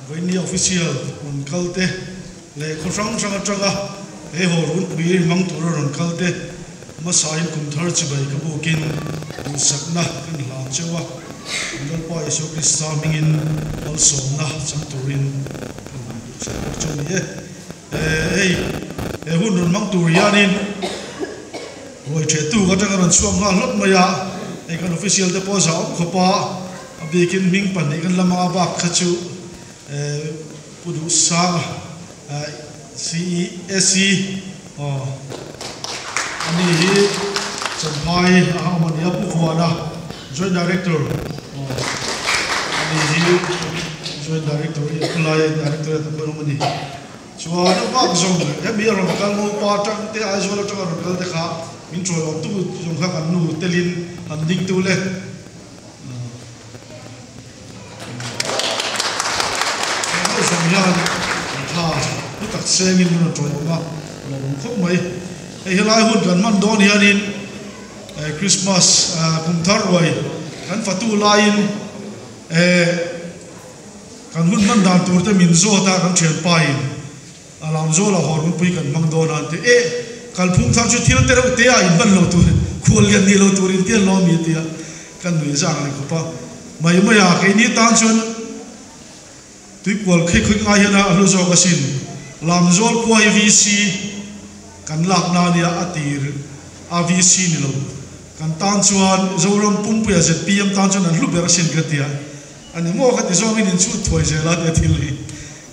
Vawinia official rawn kal te leh khaw hrang hrang atanga he haw runpui hmang tura rawn kal te hmasain kum thar chibai ka bukin duhsakna kan hlan cheu a, kan Lalpa Isua Krista hmingin malsawmna chang turin ka rawn duhsak bawk cheu ni e. Hei he hun rawn hmang tur hianin ruai thehtu atanga rawn chhuak nghal hlawt mai a, hei kan official te pawh zah awm khawp a, A bikin hming pahnih kan la hmang a bak kha chu Pu Duhsanga CESC aw a ni hi Champhai a awm a ni a, Pu Vuana Joint Director aw a ni hi Joint Director i khawlai Director ah te pawh an awm a ni. Chuan a bak zawng hemi a rawn kal Ngopa atang te Aizawl atanga rawn kal te kha min chawi awm tu zawng kha kan nu telin han ding tu le. Hei zawng hian thla hlu tak sengin min rawn tawih awm a, lawmawm khawp mai. Hei helai hun kan hman dawn hianin Christmas kum thar ruai kan fatu laiin kan hun hman dan tur te min zawt a kan thianpain a lam zawlah haw runpui kan hmang dawn a an ti. E, kalphung thar chu thil te reuh te ah inhman lo tur, khual lian ni lo tur in tian lo ami a ti a, kan nui zang reng khawp a. Mai mai a, keini tan chuan tuikual khei khawih ngai hian a hlu zawk asin. Lamzawl khua hi VC kan lak na ania a tir a VC ni lo. Kan tan chuan Zoram pumpuia zpm tan chuan an hlu ber asin ka ti a. A ni maw ka ti zawngin inchhut thuai zel a tia thil hi.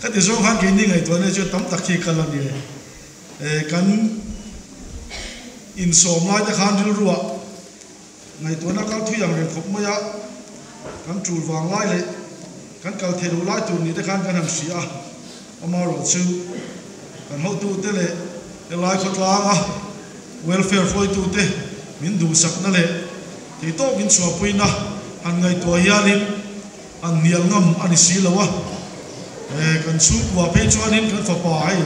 Ka ti zawng khan keini ngaihtuah nei chuan tam tak hi kal a ni e. Kan insawm lai te khan rilruah ngaihtuahna kal thui ang reng khawp mai a, kan tul vang lai leh kan kal theih loh lai tur ni te khan kan han hria a. Amaherawhchu kan hotute leh helai khawtlanga welfare hruaitute min duhsakna leh theihtawp min chhuahpuina han ngaihtuah hianin an hnial ngam a ni si lo a. Kan chhungkua phei chuanin kan fapa hei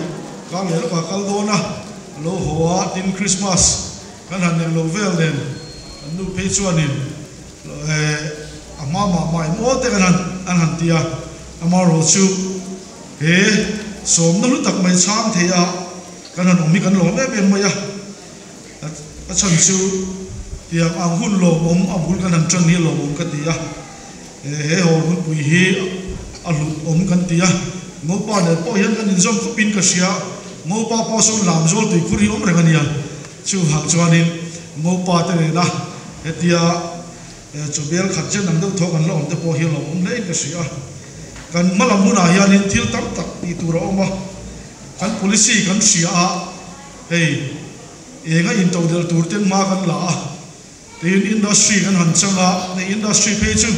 kar leh lawkah kal dawn a, a lo haw a, tin Christmas kan han eng lo vel nen kan nu phei chuanin a hma mah mah emaw te kan an han ti a, amaherawhchu he sawmna hlu tak mai chhang thei a kan han awm hi kan lawm em em mai a, a chhan chu tiang ang hun lawmawm a bul kan han tan hi lawmawm ka ti a, he haw hunpui hi a hlut awm kan ti a, Ngopa nen pawh hian kan inzawm khawp in ka hria, Ngopa pawh sawn lam zawl tuikhur hi awm reng a nia, chuvang chuanin Ngopa te nena hetia Chu bel khat chen ang deuh thaw kan la awm te pawh hi a lo awm hle in ka hria a. Kan hma lam hunah hianin thil tam tak tih tur a awm a, kan policy kan hria a, hei enga intodelh tur ten hma kan la a, tiin industry kan han chang a, hei industry phei chu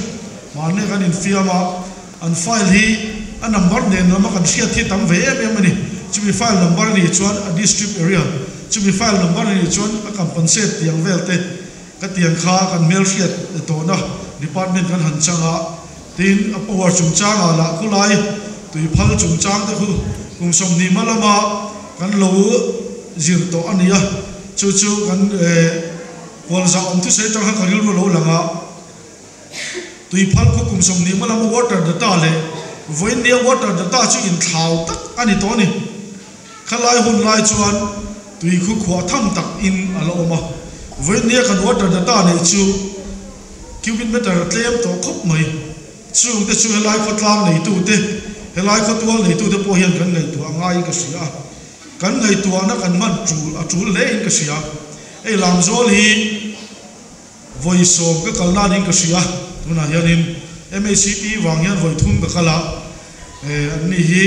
mahni kan infiam a, an file hi a number nen lama kan hriat hi tam ve em em a ni. Chumi file number a nih chuan a district area, chumi file number a nih chuan a compensate tih ang vel te, Ka tiang kha kan hmelhriat tawhna department kan han chang a, tin a power chungchangah lah khulai tuiphal chungchang te khu kum 20 hma lama kan lo zir tawh a ni a, chu chu kan kualzah awm thusawi atang khan ka rilru a lo lang a, tuiphal khu kum 20 hma lama water data leh vawiinnia water data chu inthlau tak a ni tawh a ni. Khalai hun lai chuan tui khu khuah tham tak in a la awm a, vawinia kan water data neih chu cubic meter a tlem tawh khawp mai. Chung te chu helai khawtlang neitu te, helai khawtual neitu te pawh hian kan ngaihtuah ngaiin ka hria a, kan ngaihtuahna kan hman tul a tul hle in ka hria. Hei Lamzawl hi vawi 10 ka kal nan in ka hria, tunah hianin MHCP vang hian vawi 3 ka kal a, an ni hi.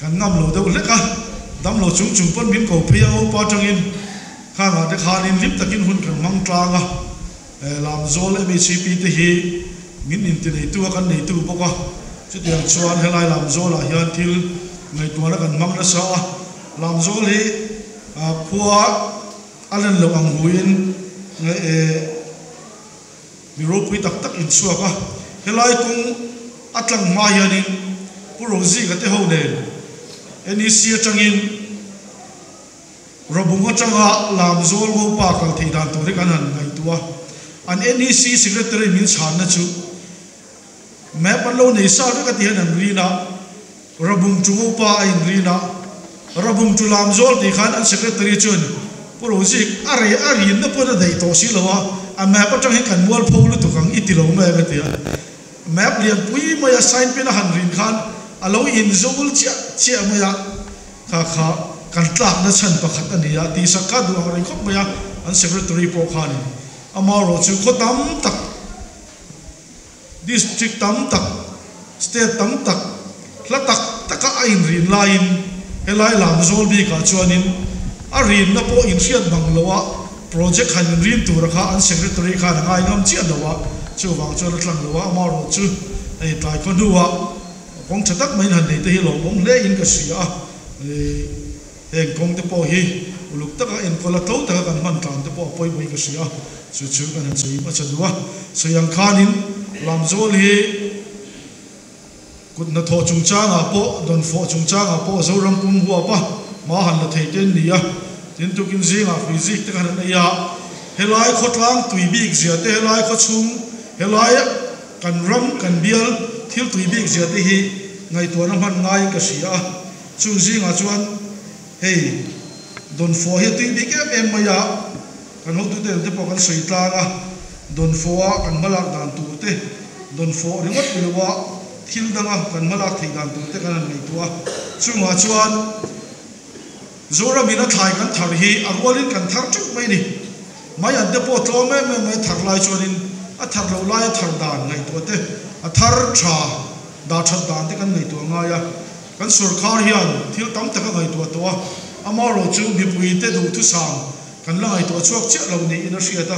Kan ngam lo deuh hlek a, dam lo chung chung pawn min ko phei a Ngopa atangin khangah te khanin hlim takin hun kan hmang tlang a, Lamzawl MHP te hi min inti neitu a kan neitu bawk a, chutiang chuan helai Lamzawlah hian thil ngaihtuahna kan hmang nasa a, Lamzawl hi khua a len loh ang huin Mi ropui tak tak in chhuak a, helai kawng a tlang hma hianin Pu Rozinga te ho nen NEC atangin Robung atanga Lamzawl Ngopa kal theih dan tur hi kan han ngaihtuah a, an NEC Secretary min chhanna chu. Map an lo nei sa vek a ti hian an rin a, Rabung chu Ngopa a inrin a, Rabung chu Lamzawl tih khan an secretary chuan Pu Rozik a rei a rinna pawn a daih tawh si lo a, a map atang hian kan mualpho lutuk ang i ti lo mai ang a ti a. Map lianpui maia sign pen a han rin khan a lo inzul chiah chiah mai a, kha kha kan tlakna chhan pakhat a ni a tih sak kha duh ang reng khawp mai a, an secretary pawh khanin amaherawhchu khaw tam tak District tam tak, state tam tak, hla tak taka a inrin laiin helai Lamzawl bikah chuanin a rinna pawh inhriat bang loha project han inrin tura kha an secretary khan a ngai ngam chiah lo a, chuvang chuan a tlang lo a, amaherawhchu hei tlai khaw hnuah kawng tha tak maiin han nei te hi lawmawm hle in ka hria a. Heng kawng te pawh hi uluk taka enkawl a tlo taka kan hman tlan te pawh a pawimawh in ka hria a, chu chu kan han sawi hmasa duh a. Sawi ang khanin Lamzawl hi kut hnathawh chungchangah pawh, dawnfawh chungchangah pawh Zoram pum huap a hma han la thei te an ni a. Tin, tukin zingah hruizik te khan an ei a, helai khawtlang tui bik zia te, helai khawchhung, helai kan ram kan bial thil tui bik zia te hi ngaihtuahna hman ngaiin ka hria a. Chung zingah chuan hei Dawnfawh hi a tui bik em em mai a, kan hotute nen te pawh kan sawi tlang a, Dawnfawha kan hmalak dan tur te, Dawnfawh ringawt ni loa thil danga kan hmalak theih dan tur te kan han ngaihtuah a. Chungah chuan Zoramin a thlai kan thar hi a rualin kan thar teuh mai a ni. Mai an te pawh tlawm em em mai a thar lai chuanin a thar loh laia thar dan ngaihtuah te, a thar tha dah that dan te kan ngaihtuah ngai a. Kan sorkar hian thil tam tak a ngaihtuah tawh a, amaherawhchu mipuite duhthusam kan la ngaihtuah chhuak chiah lo niin a hriat a,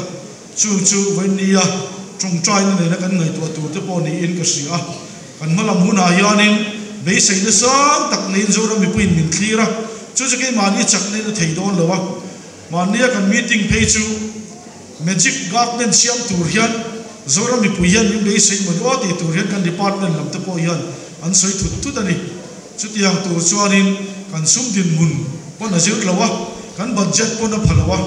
chu chu vawinia tawngtaina nena kan ngaihtuah tur te pawh niin ka hria a. Kan hmalam hunah hianin beiseina sang tak neiin Zoram mipuiin min thlir a, chu chu keimahni chakna in a thei dawn lo a, mahnia kan meeting phei chu Magic Government siam tur hian Zoram mipui hian min beisei maw duah tih tur hian kan department lam te pawh hian an sawi thut thut a ni. Chutiang tur chuanin kan sum dinhmun pawn a zir lo a, kan budget pawn a pha lo a.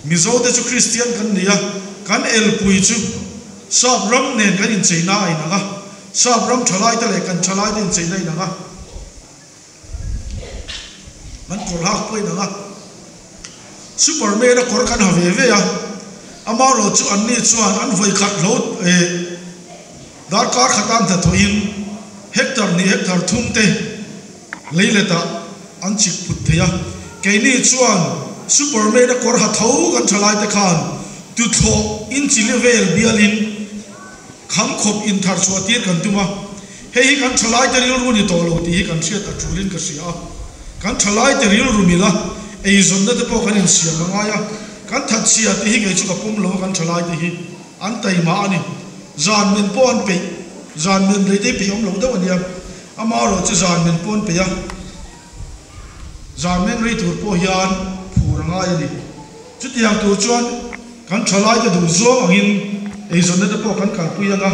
Mizo te chu Kristian kan ni a, kan elpui chu Sap ram nen kan incheina a inang a, Sap ram thalai te leh kan thalai te incheina a inang a. Kan kawr hak pawh inang a, Superman a kawr kan ha ve ve a, amaherawh chu anni chuan an vawi khat hlo eh darkar khat an hnathawhin hectare hnih hectare thum te leiletah an chik phut thei a, keini chuan Superman a kawr ha tho kan tha lai te khan tuthlawh inchili vel bialin Kham khawp inthar chhuah tir kan tum a, hei hi kan thalaite rilru ni tawh lo tih hi kan hriat a tulin ka hria a. Kan thalaite rilru mil a, eizawnna te pawh kan insiam a ngai a, kan thatchhia tih hi kei chu ka pawm lo a, kan thalaite hi an taima a ni. Zan men pawh an peih, zan men rei te hi peih awm lo deuh a nia, amaherawh chu zan men pawh an peih a, zan men rei tur pawh hian phur a ngai a ni. Chutiang tur chuan kan thalaite duh zawng angin eizawnna te pawh kan kalpui ang a,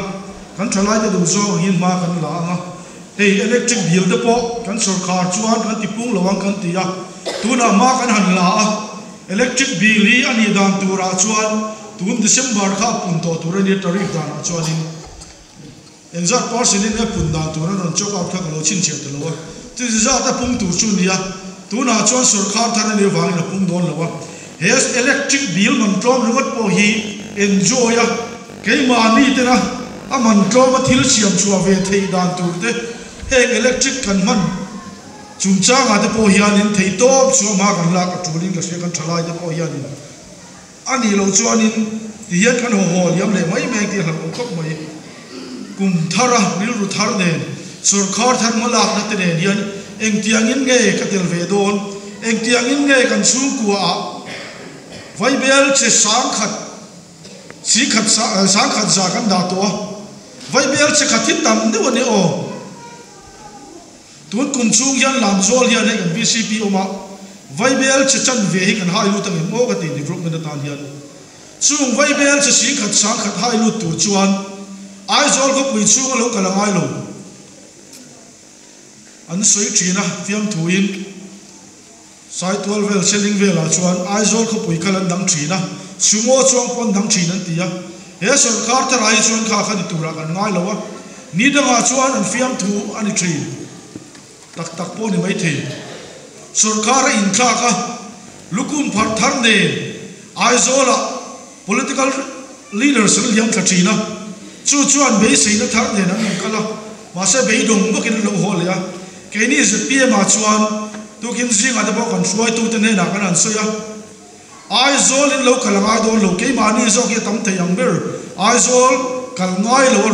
kan thalaite duh zawng angin hma kan la ang a. Hei electric bill te pawh kan sawrkhar chuan kan ti pung lo ang kan ti a, tunah hma kan han la a, electric bill hi a nih dan turah chuan tun December kha a pun tawh tur a nia tariff danah chuanin engzat percent in nge pun dan tur an rawn chalk out kha ka lo chhinchhiah ta lo a, chuti zat a pung tur chu a ni a, tunah chuan sawrkhar thar a nih avangin a pung dawn lo a, he electric bill man tlawm ringawt pawh hi enjoy a keimahni tena a man tlawm a thil siam chhuah ve theih dan tur te heng electric kan hman chungchangah te pawh hianin theihtawp chu a hma kan lak a tulin ka hria kan thalai te pawh hianin. A nih loh chuanin ti hian kan haw haw liam leh mai mai ang tih a hlauhawm khawp mai. Kum thara rilru thar nen, sawrkhar thar hmalakna te nen hian engtiangin nge ka tel ve dawn? Engtiangin nge kan chhungkuaah Vaibel che sangkhat singkhat sangkhat za kan dah tawh a, Vaibel che khat hi tam deuh a ni aw. Tun kum chhung hian Lamzawl hian hei kan vcp awm a, Vaibel che chan ve hi kan hai lut angem aw ka ti development atan hian. Chung Vaibel che singkhat sangkhat hai lut tur chuan Aizawl khawpui chhung a lo kal a ngai lo. An sawi thin a, fiamthuin Saitual vel Seling velah chuan Aizawl khawpui kal an dang thin a, Sumo chuang pawh an dang thin an ti a. He sawrkar tharah hi chuan kha kha ni turah kan ngai lo a. Ni dangah chuan an fiamthu a ni thin. Tak tak pawh a ni maithei. Sorkar a inthlak a, lukhum pharh thar nen Aizawlah political leaders an liam thla thin a, chu chuan beiseina thar nen an rawn kal a, mahse beidawng bawkin an lo haw leh a. Keini zpm ah chuan tukin zingah te pawh kan hruaitute hnenah kan han sawi a, Aizawl in lo kal a ngai dawn lo, keimahni zawk hi a tam thei ang ber, Aizawl kal ngai lo a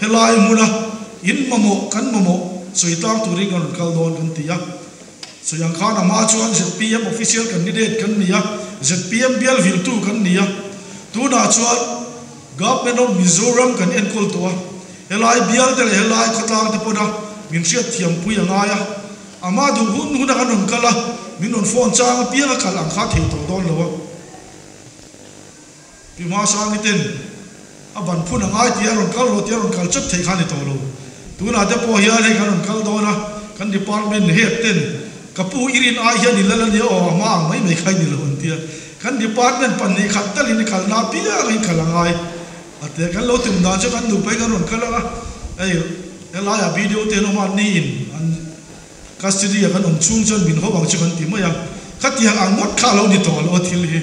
helai hmuna in mamawh kan mamawh sawi tlang turin kan rawn kal dawn kan ti a. Sawi ang khan a hma chuan zpm official candidate kan ni a, zpm bial viltu kan ni a, tunah chuan Government of Mizoram kan enkawl tawh a, helai bial te leh helai khawtlang te pawna min hriatthiampui a ngai a. Amah duh hun hun a kan rawn kal a, min rawn phone chang apiang a kal ang kha thei tawh dawn lo a. Pi Hmasangi ten a ban phun a ngai tih a rawn kal rawh tih a rawn kal chat theih kha a ni tawh lo. Tunah te pawh hian hei kan rawn kal dawn a, kan department head ten ka pu i rin ai hian i lal a nia aw a hma ang mai mai kha i ni lo an ti a. Kan department pahnih khat talin i kalna apiang in kal a ngai a ti a. Kan lo tum dan chu kan nupa hi kan rawn kal ang a, hei helaiah video te an awm a, an ni in an Custody a kan awm chhung chuan min ho ang chu kan ti mai a, khatiang ang ngawt kha a lo ni tawh lo a thil hi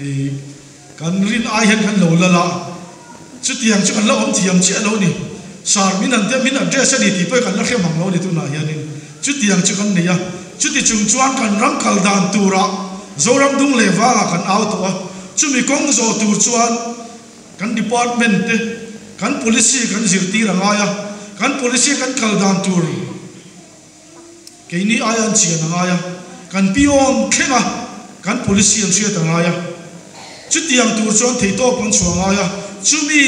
ih kan rin ai hian kan lo lal a, chutiang chu kan la awm thiam chiah lo ni. Sir min han tia min address a ni tih pawh hi kan la hre mang lo a ni tunah hianin chutiang chu kan nei a, chuti chung chuan kan ram kal dan turah Zoram dung leh vangah kan au tawh a, chumi kawng zawh tur chuan Kan department te kan policy kan zirtir a ngai a, kan policy kan kal dan tur keini aia an chian a ngai a, kan peon thleng a kan policy an hriat a ngai a, chutiang tur chuan theihtawp kan chhuah a ngai a, chumi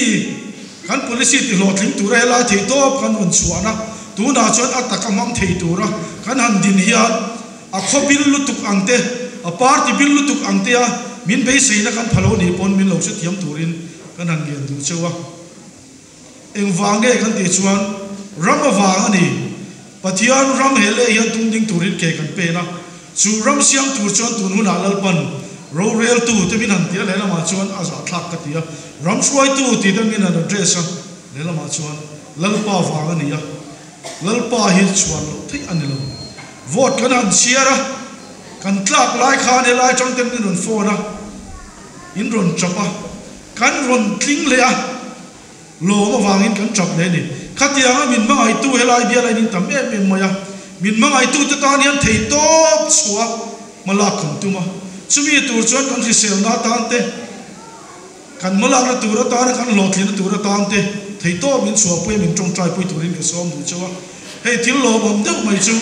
kan policy ti hlawhtling tura helai theihtawp kan rawn chhuahna tunah chuan a taka hmang thei tura kan han din hian A khaw bil lutuk ang te, a party bil lutuk ang te a min beiseina kan pha lo nih pawn min lo hrethiam turin kan han ngen duh cheu a. Engvang nge kan tih chuan ram avang a ni. Pathian ram he leh hian tum ding turin ke kan pen a, chu ram siam tur chuan tun hunah Lalpan roreltu te min han ti a, lehlamah chuan a zahthlak ka ti a, ram hruaitu tih te min han address a, lehlamah chuan Lalpa vang a ni a. Lalpa hi chhuan loh theih a ni lo. Vote kan han chhiar a, kan tlak lai khan helai atang ten min rawn phone a, in rawn chap a, kan rawn tling leh a, lawm avangin kan chap leh a ni. Khatianga min hmangaihtu helai bial a in tam em em mai a, min hmangaihtu te tan hian thei tawp chhuah hma lak kan tum a, chumi tur chuan kan hriselna atan te, Kan hmalakna tur atana kan hlawhtlinna tur atan te theihtawp min chhuahpui a min tawngtaipui turin ka sawm duh chauh a. Hei thil lawmawm deuh mai chu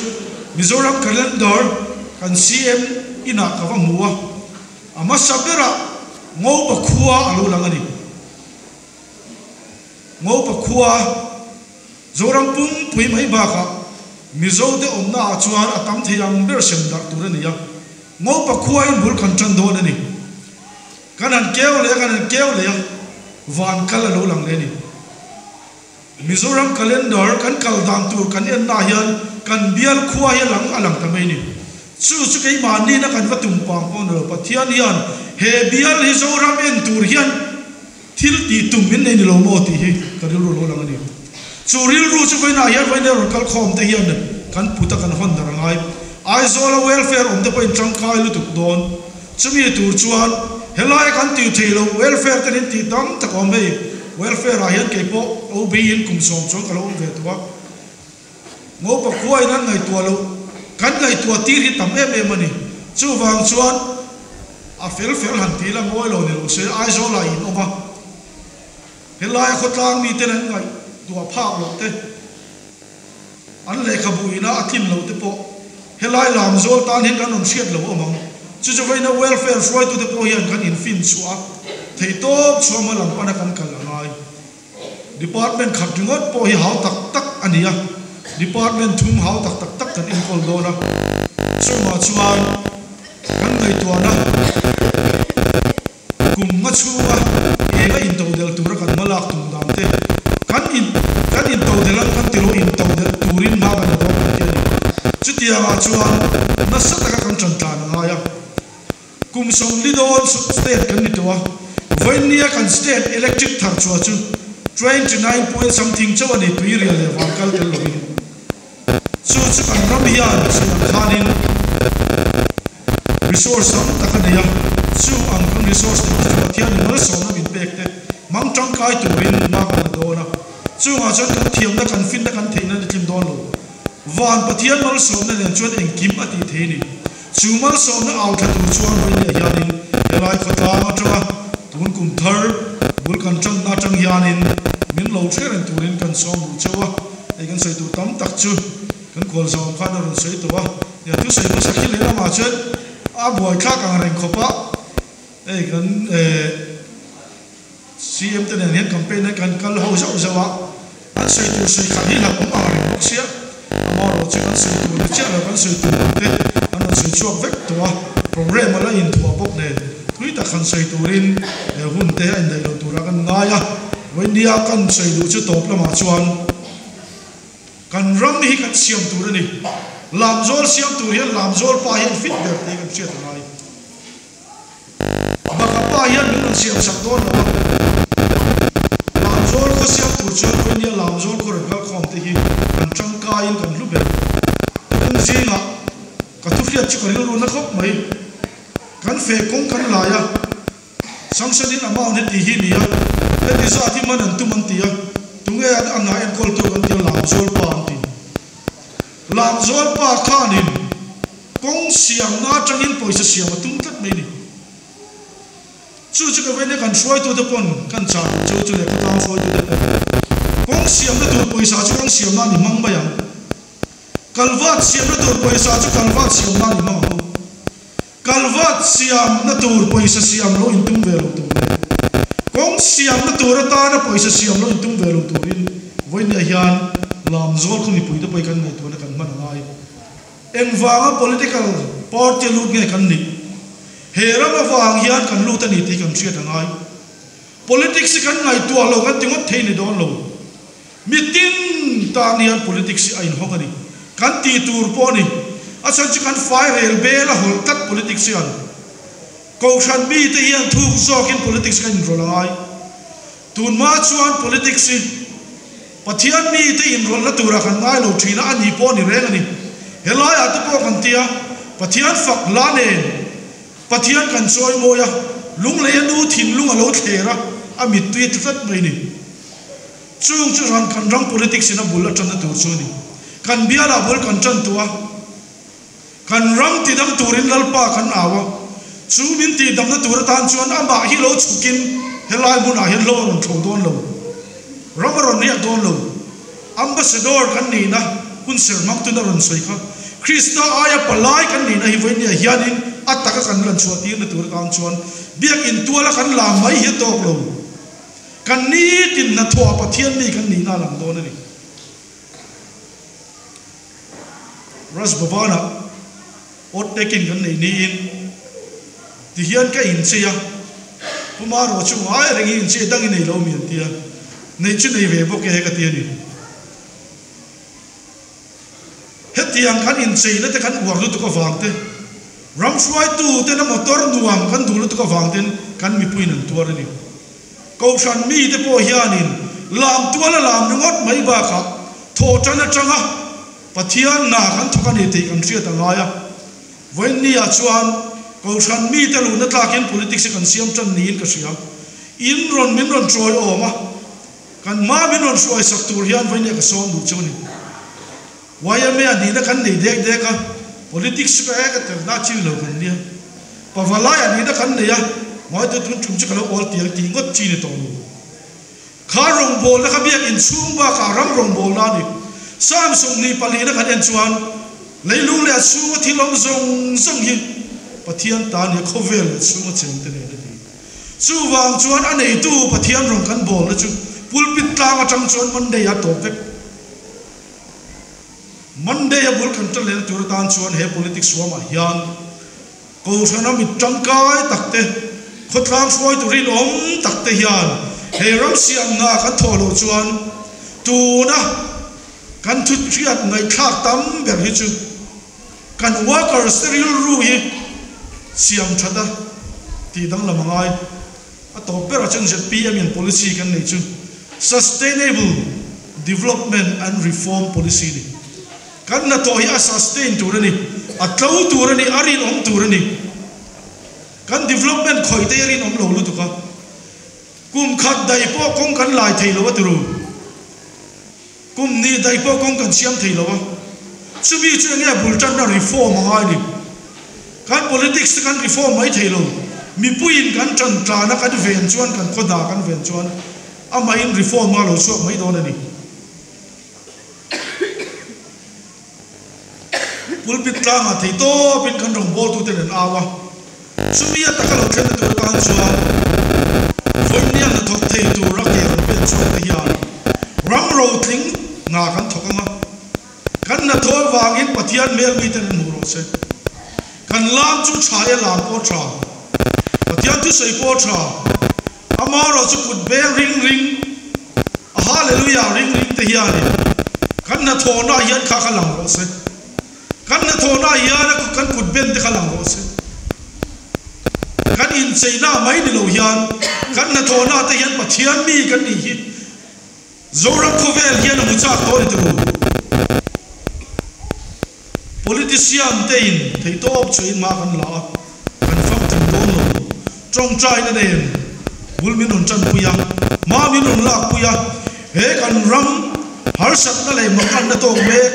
Mizoram Calendar kan CM inah ka va hmu a, a hmasa berah Ngopa khua a lo lang a ni. Ngopa khua Zoram pumpui mai bakah Mizo te awmna ah chuan a tam thei ang ber sem darh tur a ni a, Ngopa khua in bul kan tan dawn a ni. Kan han keu leh a, kan han keu leh a, van kal a lo lang leh a ni. Mizoram calendar kan kal dan tur kan en na hian kan bial khua hi a lang a lang ta mai a ni. Chu chu keimahni na kan va tum pang pawh a ni lo. Pathian hian he bial hi Zoram en tur hian thil tih tum min nei ni lo maw tih hi ka rilru lo lang a ni. Chu rilru chu vawiinah hian vawiin rawn kal khawm te hian kan put a kan hawn dar a ngai. Aizawla welfare awm te pawhin tangkai lutuk dawn. Chumi tur chuan helai kan tih theih loh welfare te nin tih tam tak a awm hei. Welfare ah hian kei pawh OB in kum sawm chuan ka lo awm ve tawh a. Ngopa khuain an ngaihtuah loh kan ngaihtuah tir hi tam em em a ni. Chuvang chuan a fel fel han ti ila ngawi lo ni lo se Aizawl ah in awm a, helaia khawtlang miten an ngaihtuah phak loh te, an lehkhabu ina a tlin loh te pawh helai lam zawl tan hian kan rawn hriat lo awm ang. Chu chu vawiina welfare hruaitute pawh hian kan infin chhuah a, theihtawp chhuah hma lam pana kan kal a ngai. Department khat ringawt pawh hi hau tak tak a ni a, Department thum hau tak tak tak kan enkawl dawn a, chungah chuan kan ngaihtuahna kum nga chhunga eng a intodel tura kan hma lak tum dan te kan in kan intodel ang kan tilo intodel turin hma kan la dawn kan ti a ni. Chutiangah chuan nasa taka kan tan tlan a ngai a. Kum 40 dawn state kan ni tawh a, vawinia kan state electric thar chhuah chu 29 point something chauh a ni tui rial leh vang kal tel lovin. Chu chu kan ram hian sawi ang khanin resource tam tak a nei a, chu ang kan resource neih te chu Pathianin malsawmna min pek te hmang tangkai turin hma kan la dawn a, chungah chuan kan thiamna, kan finna, kan theihna ni tling dawn lo. Van Pathian malsawmna nen chuan engkim a tih thei a ni. Chu malsawmna au thla tur chuan Vawinia hianin helai khawtlang atanga tun kum thar bul kan tanna atang hianin min lo hre reng turin kan sawm duh cheu a, hei kan sawi tur tam tak chu kan khual zawm khan a rawn sawi tawh a, nia thusawi hmasa khi lehlamah chuan a buaithlak ang reng khawp a, hei kan eh. CM te nen hian campaign hian kan kal ho zauh zauh a, an sawi tur sawi khat hi hlauhawm ang reng bawk sia, amaherawh chu kan sawi tur ni chiah lo kan sawi tur ang te an rawn sawi chhuak vek tawh a, programme a la inthuah bawk nen thui tak han sawi turin he hun te a indaih lo turah kan ngai a, vawinia kan sawi duh chu tawp lamah chuan kan ram hi kan siam tur a ni, Lamzawl siam tur hian Lamzawl pa hian fit ber tih kan hriat a ngai. Baka pa hian min rawn siam sak dawn lo a, Lamzawl khaw siam tur chuan Vawinia Lamzawl khaw rawn kal khawm te hi kan tangkaiin kan hlu ber. Kawng zingah ka thu hriat chu ka rilru na khawp mai. Kan feh kawng kan lai a, Sangsanin amount heti hi ni a, heti zat hi man an tum an ti a, tunge a hna enkawltu kan ti a, Lamzawl pa an ti. Lamzawl pa khanin kawng siamna atangin pawisa siam a tum tlat mai ni. Chu chu ka veinia kan hruaitute pawn kan chah duh chu chu leh khawtlang hruaitute pawn kawng siamna tur pawisa chu kawng siamna ni hmang mai ang. Kalvat siamna tur pawisa chu kalvat siamna ni hmang ang u. Kalvat siamna tur pawisa siam lo intum ve lo tur leh kawng siamna tur atana pawisa siam lo intum ve lo turin vawinia hian Lamzawl khaw mipuite pawh hi kan ngaihtuahna kan hman a ngai. Engvanga political party a lut nge kan nih? He ram avang hian kan lut a ni tih kan hriat a ngai. Politics hi kan ngaihtuah lo kan ti ngawt thei ni dawn lo. Mitin tan hian politics hi a inhawng a ni. Kan tih tur pawh a ni. A chhan chu kan fai rel bel a hawlh tlat politics hian. Kohhran mite hian thuk zawkin politics kan inrawlh a ngai. Tunhma chuan politics hi Pathian mite inrawlhna turah kan ngai lo thin a, a ni pawh a ni reng a ni. Helaiah te pawh kan tia Pathian fak la nen Pathian kan chawi mawi a, lunglei a nu thinlung a lo thler a, a mittui a tla tlat mai a ni. Chung chu ran kan ram politics in a bul a tanna tur chu a ni. Kan bialah bul kan tan tawh a, kan ram tidam turin Lalpa kan au a, chu min tihdamna tur atan chuan amah hi lo chhukin helai hmunah hian hlo a rawn thlo dawn lo, ram a rawn riak dawn lo. Ambassador kan nihna hun ser hmangtun a rawn sawi kha. Krista aia palai kan nihna hi vawinia hianin a taka kan lan chhuah tirna tur atan chuan biakinn tuala kan lam mai hi a tawk lo. Kan nitin hnathawh Pathian mi kan nihna a lang dawn a ni. Raj Bhavan-ah awt taking kan neih niin tihian ka inchei a, Pu Maro chu ngai reng hi inchei dang i nei lo mi an ti a, neih chu nei ve bawk e ka ti a ni. Hetiang kan incheina te kan uar lutuk avang te, ram hruaitu tena motor nuam kan duh lutuk avang ten kan mipuiin an tuar a ni. Kohhran mite pawh hianin lam tuala lam ringawt mai bakah thawhtan atanga Pathian hna kan thawk a ni tih kan hriat a ngai a. Vawiinniah chuan Kohhran mite luhna tlakin politics hi kan siam tan niin ka hria. In rawn min rawn tawiawm a. Kan hma min rawn hruai sak tur hian vawinia ka sawm duh chu a ni. YMA a nihna kan nei dek dek a, politics chu ka ek a tel na chi lo kan nia. Pavalai a nihna kan nei a, ngawitu tun tum chu ka lo awl tiang tih ngawt chi ni tawh lo. Kha rawngbawlna kha biak inchhung bakah ram rawngbawlna a ni. Psalm 24 kan en chuan leilung leh a chhunga thil awm zawng zawng hi Pathian ta nia khawvel leh chhunga chengte nen a ti. Chuvang chuan a neitu Pathian rawn kan bawlna chu pulpit tlang atang chuan Monday a tawp vek. Monday a bul kan tan lehna tur atan chuan he politics ruamah hian Kohhrana mit tangkai tak te, khawtlang hruaitu rinawm tak te hian he ram siamna kan thawh loh chuan tuna kan thuhriat ngaihthlak tam ber hi chu Kan workers te rilru hi siam that a tih danglam a ngai. A tawp berah chuan zpm in policy kan neih chu Sustainable Development and Reform Policy ni. Kan hnathawh hi a sustain tur a ni, a tlo tur a ni, a rinawm tur a ni. Kan development khawih te hi a rinawm lo lutuk a. Kum khat daih pawh kawng kan lai thei lo a ti ru. Kum hnih daih pawh kawng kan siam thei lo a. Chumi chu enge a bul tanna reform a ngai ni. Kan politics te kan reform mai thei lo. Mipuiin kan tan tlana kan ven chuan kan khaw hna kan ven chuan amahin reform a lo chhuak mai dawn a ni. Pulpit tlangah thei tawpin kan rawngbawltute nen au a, chumi a taka lo thlenna tur atan chuan vawinia hnathawk thei tur a ke rawn pen chhuak te hian ram rotling hna kan thawk ang a, kan hnathawh avangin Pathian hmel miten an hmuh rawh se. Kan lam chu tha e lam pawh tha, Pathian thusawi pawh tha, Amaherawh chu kut beng ring ring a Hallelujah ring ring te hianin kan hnathawhna ah hian kha kha lang rawh se. Kan hnathawhna ah hian a kan kut ben te kha lang rawh se. Kan incheina mai ni lo hian kan hnathawhna te hian Pathian mi kan nih hi Zoram khawvel hian a hmu chak tawh a ni tawh. Politician te in theihtawp chuahin hma kan la a, kan famkim dawn lo. Tawngtaina nen bul min rawn tanpui a, hma min rawn lakpui a, he kan ram harsatna leh manganna tawk mek,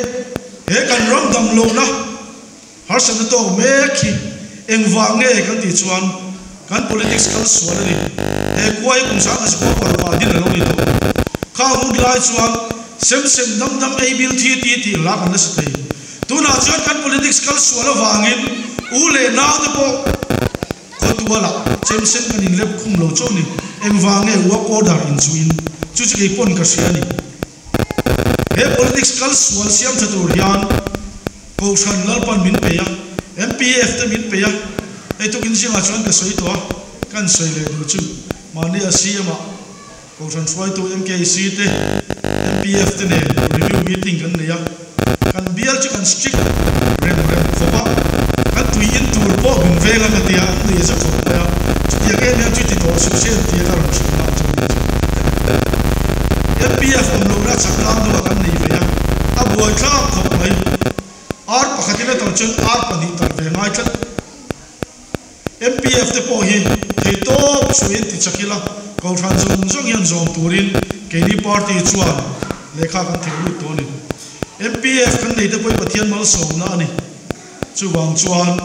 he kan ram damlohna harsatna tawk mek hi engvang nge kan tih chuan kan politics kal sual a ni. He khua hi kum sang a zikua parukah din a lo ni tawh. Khang hun lai chuan sem sem dam dam ei bil thi ti tih hla kan la sa thei. Tunah chuan kan politics kal sual avangin u leh nau te pawh khawtualah chem sem kan inlep khum lo chauh ni. Engvang nge work order inchuhin chu chu kei pawn ka hria a ni. He politics kal sual siam tha tur hian Kohhran Lalpan min pe a, MPF te min pe a, hei tukin zingah chuan ka sawi tawh a, kan sawi leh duh chu mahni a CM ah Kohhran hruaitu MKC te, MPF te nen review meeting kan nei a, kan bial chu kan strict rem rem khawp a, kan tui in tur pawh min veng a ka tia, an nei za khawp mai a, chutiang em em chu ti tawh suh se an tia ka rawn hrilh nghal chu a nih chu. MPF awm lohna chak tlang deuhah kan nei ve a, a buaithlak khawp mai. Ar pakhatin a tal chuan ar pahnih tal ve ngai tlat. MPF te pawh hi theihtawp chhuahin ti chak ila, Kohhran zawng zawng hian zawm turin keini party chuan lehkha kan thei lut tawh a ni. MPF kan nei te pawh hi Pathian malsawmna a ni. Chuvang chuan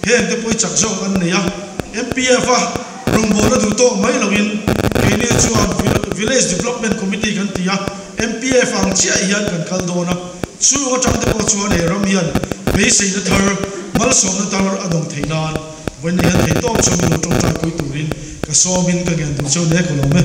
heng te pawh hi chak zawk an nei a, MPF a rawngbawlna duh tawk mai loin keini chuan Village Development Committee kan ti a, MPF ang chiah hian kan kal dawn a, chung atang te pawh chuan he ram hian beiseina thar, malsawmna thar a dawng thei nan vawiin hian theihtawp chawmin lo tawngtai pui turin ka sawmin ka ngen duh cheu hle ka lawm e.